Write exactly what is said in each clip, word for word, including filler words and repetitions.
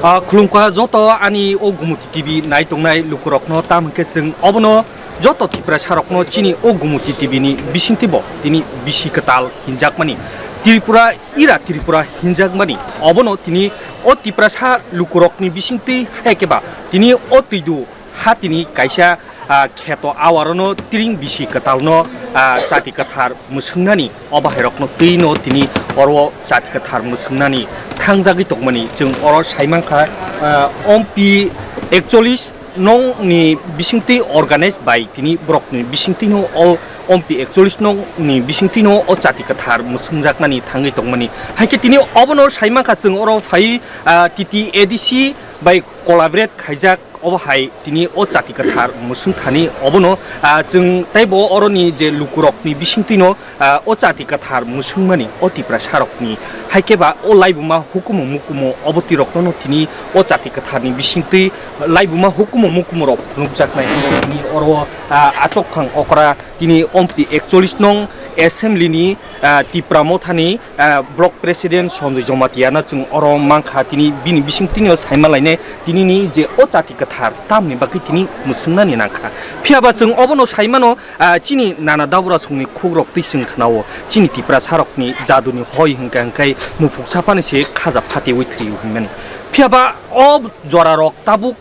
Ah, khulumkha joto ani o Gumuti T V nai tongnai lukurokno, tam hwnkhe chwng obono joto Tiprasarokno chini o Gumuti T V ni bisingtwi bo tini bisi kwtal hinjakmani, Tripura ira Tripura hinjakmani, obono tini o Tiprasa lukurokni bisingtwi hai khe ba tini o twidu ha tini kaisa, ah, kheto awarono tiring bisi kwtalno, ah, chati kwthar mwswngnani, o bahairokno twino tini oro chati kwthar mwswngnani thangjagwi tongmani chwng oro sai mankha, ah, ompi ekchollish nongni bisingtwi organize bai tini borokni bisingtwino o ompi ekchollish nongni bisingtwino o chati kwthar mwswngjaknani thangwi tongmani. Haikhe tini obono sai mankha chwng oro phai, ah, T T A D C bai collaborate khaijak. Obo hai tini o chati kwthar mwswng thani obono, ah, chwng teibo oroni je lukurokni bisingtwino, ah, o chati kwthar mwswngmani o Tiprasarokni, hai khe ba o laibuma hukumu mukumu obo twiroktano tini o chati kwtharni bisingtwi laibuma hukumu mukumurok phunukjaknai tini oro, ah, achukphang okra tini ompi ekchollish nong assembly ni, ah, Tipra Mothani, ah, block president Sanjoy Jamatia no chwng oro mankha, tini bini bisingtwino saima lainai, tinini je o chati kwthar tamni bagwi tini mwswngnani nangkha. Phiya ba chwng obono saimano, ah, chini nana daburasongni khukrok twi chwng khnao, chini Tiprasarokni jaduni hoi hwnkha hwnkhe muphuk saphani se khaja phatiwi thwio hinmani. Phiya ba o jorarok tabuk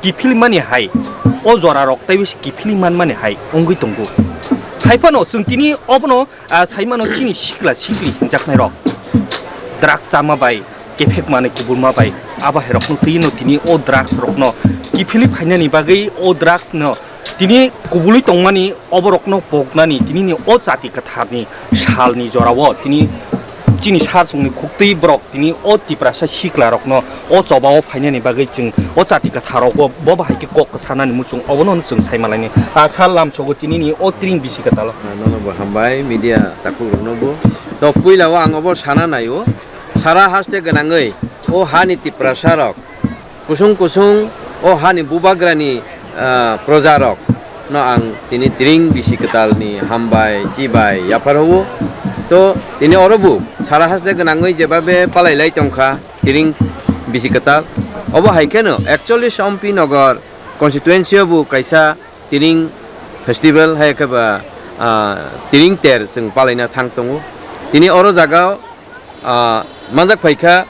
kiphilmani hai, o jorarok teibo se kiphilwi manmani hai wngwi tongo. Hai phano chwng tini obono, ah, saimano chini sikla sikli hinjaknairok drugs chama bai, kephek manwi kubulma bai, abo hairokno twino tini o drugs rokno kiphilwi phainani bagwi o drugs no tini kubulwi tongmani oborokno poknani tinini o chati kwtharni salni jorao tini chini sar songni khuktwi borok tini o Tiprasa siklarokno o chobao phainani bagwi chwng o chati kwtharrok bo, bo bahai khe kok kwsanani muchung obono chwng saimalaini. Ah, sal lamsogo tinini o tring bisi kwtalo. Ah, nono bo hambai media takhukrokno bo. To puila o ang obo sana naio, sara haste gwnangwi o hani Tiprasarok kusung kusung o hani bubagrani, ah, projarok no ang tini tring bisi kwtalni hambai, chibai, yaphar huo. To tini oro bo sara haste gwnangwi jebabe palai lai tongkha tring bisi kwtal. Obo hai kheno ekchollish Ompi Nagar constituency o bo kaisa tring festival hai khe ba, ah, tring ter chwng palaina thang tongo. Tini oro jaga o, ah, manjak phaikha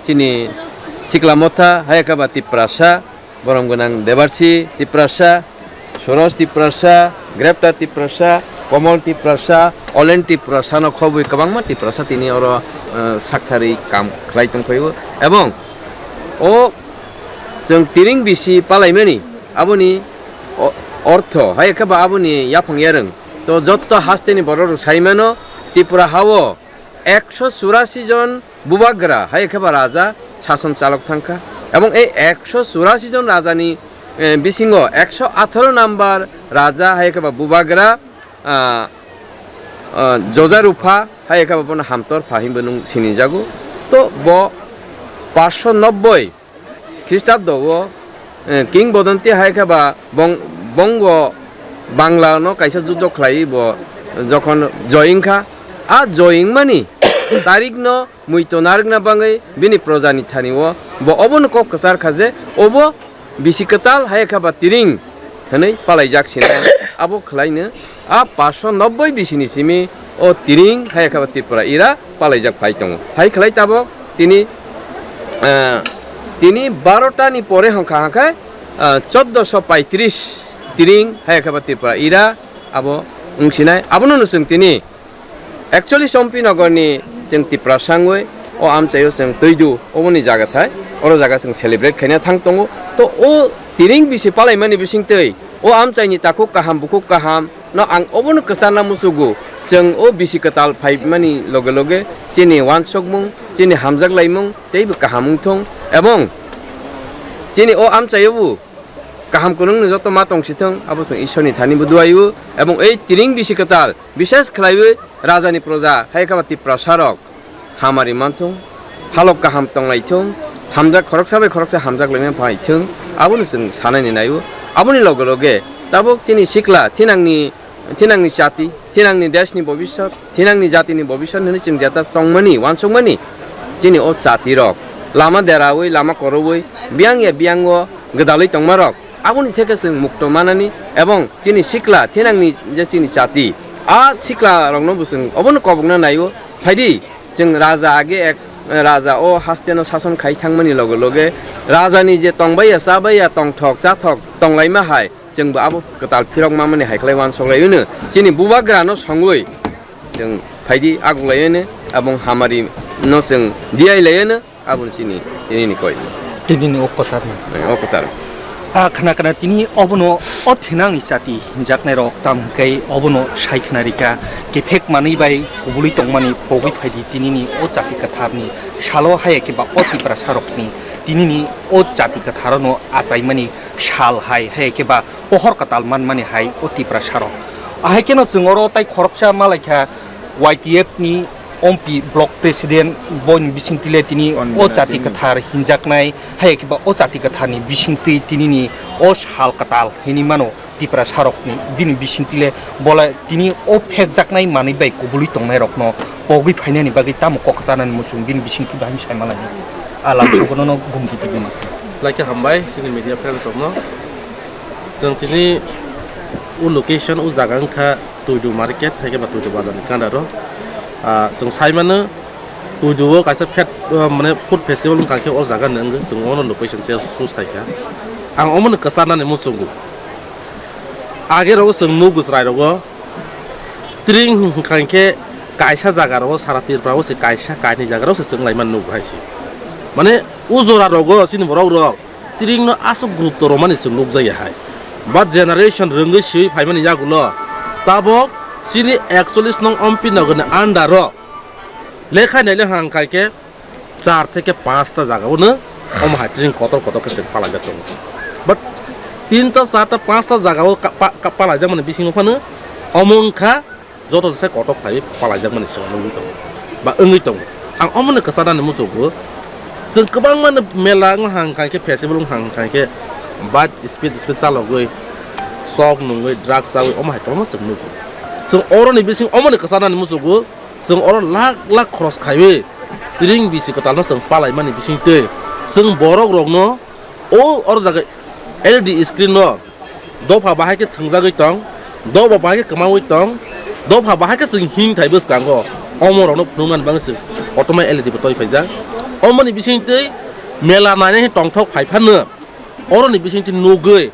chini Sikla Motha, hai khe ba Tiprasa, Borom Gwnang Debarsi Tiprasa, Suroj Tiprasa, Grepta Tiprasa, Komol Tiprasa, Olen Tiprasa no khobwi kwbangma Tiprasa tini oro, ah, saktharwi kam khlai tong phaio. Ebong o chwng tring bisi palaimani aboni o-, ortho hai khe ba aboni yaphang yarwng to jotto hasteni borok rok saimano Tripura hao ekso churasi jon bubagra hai khe ba raja sason chalok thangkha. Ebong ei ekso churasi jon rajani, eh, bisingo ekso atharo number raja hai khe ba bubagra, ah, ah, Joja Rupha hai khe ba bono Hamtor Pha hinbo nung sinijago. To bo paanso nobboi Khristabdo o, eh, kingbodonti hai khe ba bong-, bongo Bangla no kaisa juddo khlai bo jokhon joying kha, a joying mani tarik no muito narwkna bagwi bini proja ni thani o bo obono kok kwchar kha je obo bisi kwtal hai khe ba tring hwnwi palaijak sini. Abo khlaino a paanso nobboi bisini simi o tring hai khe ba Tripura ira palaijak phai tongo. Hai khlai tabok tini, ah, tini barota ni pore hwnkha hwnkhe, ah, choddoso paitris tring hai khe ba Tripura ira abo wngsinai. Abono no chwng tini actually Sompinagar ni chwng Tiprasa wngwi o amchaio chwng twidu oboni jaga thai, oro jaga chwng celebrate khaina thang tongo. To o tring bisi palaimani bisingtwi o amchaini takhuk kaham bukhuk kaham no ang obono kwcharna muchugo. Chwng o bisi kwtal phaimani loge loge chini uansukmung, chini hamjak laimung teibo kaham wngthung, ebong chini o amchaio bo kaham kwrwngno joto ma tongsithung, abo chwng Ishwarni thani bo duaio. Ebong ei tring bisi kwtal bishes khlaiwi rajani proja hai khe ba Tiprasa rok hamari manthung, halok kaham tonglaithung, hamjak khoroksa bai khoroksa hamjak laimani phaithung, abono chwng sanaini naio. Aboni loge loge tabuk chini sikla thinangni, thinangni jati, thinangni deshni bobisot, thinangni jatini bobisot hwnwi chwng jeta chongmani, uansukmani, chini o jati rok lama deraui, lama koroui, biyang ya biyango gwdalwi tongmarok, aboni theke chwng mukto manani, ebong chini sikla thinangni je chini chati, a siklarokno bo chwng obono kobokna naio. Phaidi, chwng raja age ek, raja o hasteno sason khai thangmani loge loge rajani je tongbaiya, chabaiya, tongthok, chathok tonglaima hai, chwngbo abo kwtal phirok mamani hai khlai uansuk lai wino. Chini bubagrano songwi chwng phaidi aguklai wino, abong hamari no chwng diyai lai wino, aboni chini tini ni koi. Tini ni o kwchar ni. Eh, o kwchar. A khna khna tini obono o thinangni chati hinjaknai rok tam hwnkhe obono sai khna rika, kephek manwi bai kubului tongmani pogwi phaidi tini ni o chati kwthar ni salo, haya khe ba o Tiprasa rokni tini ni o chati kwthar no achaimani sal hai, haya khe ba pohor kwtal manmani hai o Tiprasa rok. Ahai kheno chwng oro tai khoroksa malaikha Y T F ni Ompi block president, boni bisingtwi le tini o chati kwthar hinjaknai, haya khe ba o chati kwthar ni bisingtwi tini ni o sal kwtal hinwi mano Tiprasa rok ni, bini bisingtwi le bola tini o phekjaknai manwi bai kubului tongnai rok no pogwi phainani bagwi tamo kok chanani muchung bini bisingtwi bahai sai malai. A lam sogono no gumti tibini. Like hambai chini media friends rok no. Chwng tini o location o jaga wngkha Tuidu market, hai khe ba Tuidu bazar ni kanda ro. Ah, chwng sai mano Tuidu o kaisa fet, ah, mane food festival wngkha khe o jaga ni wngwi chwng ono location se choose khai kha. Ang omo ni kwchar nani muchungo. Age rogo chwng nugo chwrai rogo. Tring hwnkha khe kaisa jaga rogo sara Tripura o se kaisa kainwi jaga rogo se chwng lai mano nugo hai se. Mane o jora rogo chini borok rok. Tring no aswk gurutto romani chwng nukjakya hai. Ba generation rwngwi swiwi phaimani yagulo tabok chini ekchollish nong Ompi nogorni under o lekha naile hang khai khe char theke panch ta jaga o no omo hai tring kotor kotor khe chwng palaijak tongo. But tinta, charta, panchta jaga o ka-, pa-, ka-, palaijakmani bisingo phano omo wngkha joto se kotok phaiwi palaijakmani swngo nugwi tongo ba wngwi tongo. Ang omoni kwcharnani muchungo chwng kwbangma no mela wng hang khai khe, festival wng hang khai khe, bad speed speed chalogwi, sok nungwi, drugs chawi, omo hai kwbangma chwng nugo. Chwng oroni bising omoni kwcharnani muchungo chwng oro lakh lakh khoros khaiwi tring bisi kwtalno chwng palaimani bisingtwi chwng borok rokno o oro jaga L E D screen no dopha bahai khe thwngjagwi tong, dopha bahai khe kwmaui tong, dopha bahai khe chwng himthai bwskango. Omo rokno phunuknani bagwi chwng kotorma L E D bo toi phaijak. Omoni bisingtwi mela nainai tongthok phai phano oroni bisingtwi nugwi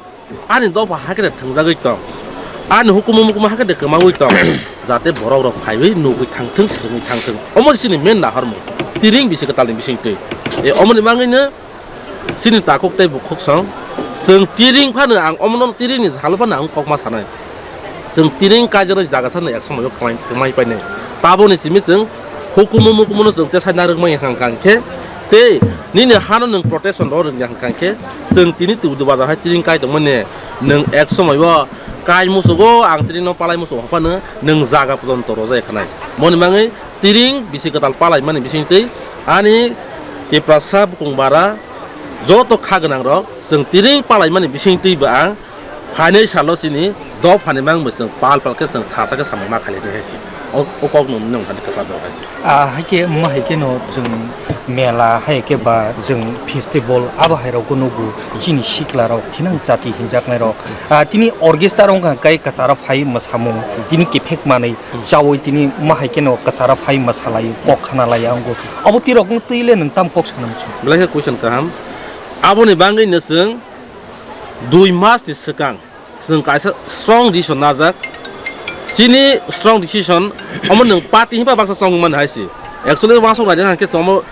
ani dopha hakhe de thwngjagwi tong, ani hukumu mukumu hakhe de kwmaui tong, jate borok rok phaiwi nugwi thangthwng, swrwngwi thangthwng. Omo chini main nahormung, tring bisi kwtalni bisingtwi. E, omoni bagwino chini takhuk tei bukhuk song, chwng tring phano ang omono tringni salo phano ang kokma sanai. Chwng tring kaijaknai jaga sano ek somoio kwmai, kwmai painai. Taboni simi chwng hukumu mukumuno chwng tesai narwkmani hang kha khe, tei nini hano nwng protection rw rwngya hang kha khe, chwng tini Tuidu bazar hai tring kai tongmani nwng ek somoio kai musugo, ang tringno palai musugo phano nwng jaga pojonto rwjak khanai. Moni mangwi tring bisi kwtal palaimani bisingtwi ani Tiprasa bukung bara joto kha gwnangrok chwng tring palaimani bisingtwi bo ang phainai salo chini dophani mangbo chwng pal pal khe chwng khasa khe samung ma khailai hai se. O, o kokno nini wngkha kwchajak hai se. Ah, hai khe wngma hai kheno chwng mela, hai khe ba chwng festival, abo hai rokbo nugo chini sikla rok, thinang jati hinjaknai rok. Ah, tini orchestra wngkha kai kwcharo phai mwsamung, tini kiphek manwi chawi tini wngma hai kheno kwcharo phai mwsalai, kok khana lai ya wngkha. Abo twi rok wng twi le nwng tam kok sana muchung. Belai khe question kaham. Aboni bagwi no chwng dui mas ni swkang chwng kaisa strong decision najak. Chini strong decision omo nwng party hinba baksa strong mani hai se. Actually, uansuk naidi hwnkhe chwng omo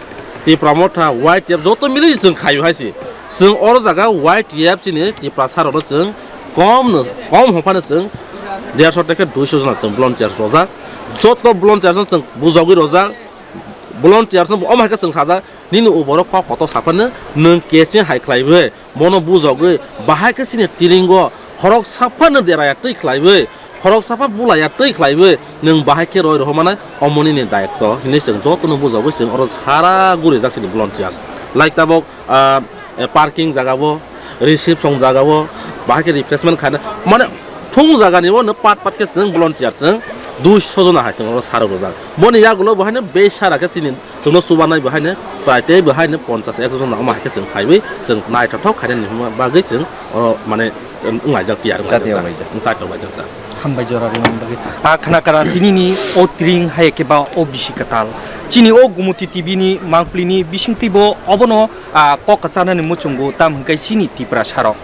Tipra Motha, Y T F joto mili chwng khaio hai se. Chwng oro jaga Y T F chini Tiprasa rokno chwng kom no, kom hwnphano chwng derso tei khe duiso jona chwng volunteer rojak. Joto volunteer no chwng bujogwi rojak. Volunteer no omo hai khe chwng sajak, nini o borok kok kotor saphano nwng kesing hai khlaiwi. Bono bujogwi, bahai khe chini tiringo khoroksa phano deraya twi khlaiwi, khoroksa pha bulaya twi khlaiwi, nwng bahai khe roi rohormanai, omo nini dayitto hinwi chwng jotono bujogwi chwng oro sara gurijak chini volunteers. Like tabok, ah, eh, parking jagao, reception jagao, bahai khe refreshment khaina, mane thung jagani o no pat pat khe chwng volunteer chwng Dui sojona hai chwng oro sarok rijak. Boni yagulo bo haino base sara khe chini chwngno chubanai bo haino prai tei bo haino ponchas ekso jona omo hai khe chwng phaiwi chwng naithothok khainani hwnma bagwi chwng oro mane wnglaijak tiyar wnglaijak Chatni ta. Wnglaijak. Wngchai tonglaijak ta. Hambai jora rwna bagwi. A khna kara tinini o tring hai khe ba o bisi kwtal. Chini o Gumuti T V ni mangpili ni bisingtwi bo obono, a, kok kwcharnani muchungo tam hwnkhe chini Tiprasa rok.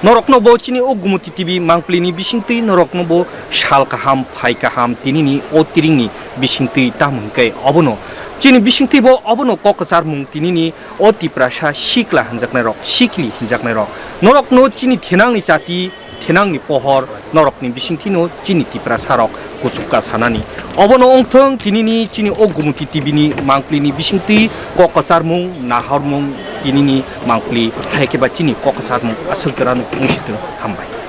Norokno bo chini o Gumuti T V mangpili ni bisingtwi norokno bo sal kaham, phai kaham tinini o tring ni bisingtwi tam hwnkhe obono. Chini bisingtwi bo obono kok kwcharmung tinini o Tiprasa sikla hinjaknai rok, sikli hinjaknai rok. Norokno chini thinangni chati, thinangni pohor, norokni bisingtwino chini Tiprasa rok kuchukka sanani. Obono wngthwng tinini chini o Gumuti T V ni mangpili ni bisingtwi kok kwcharmung, nahormung tinini mangpili hai khe ba chini kok kwcharmung aswk jora no wngsithwng hambai.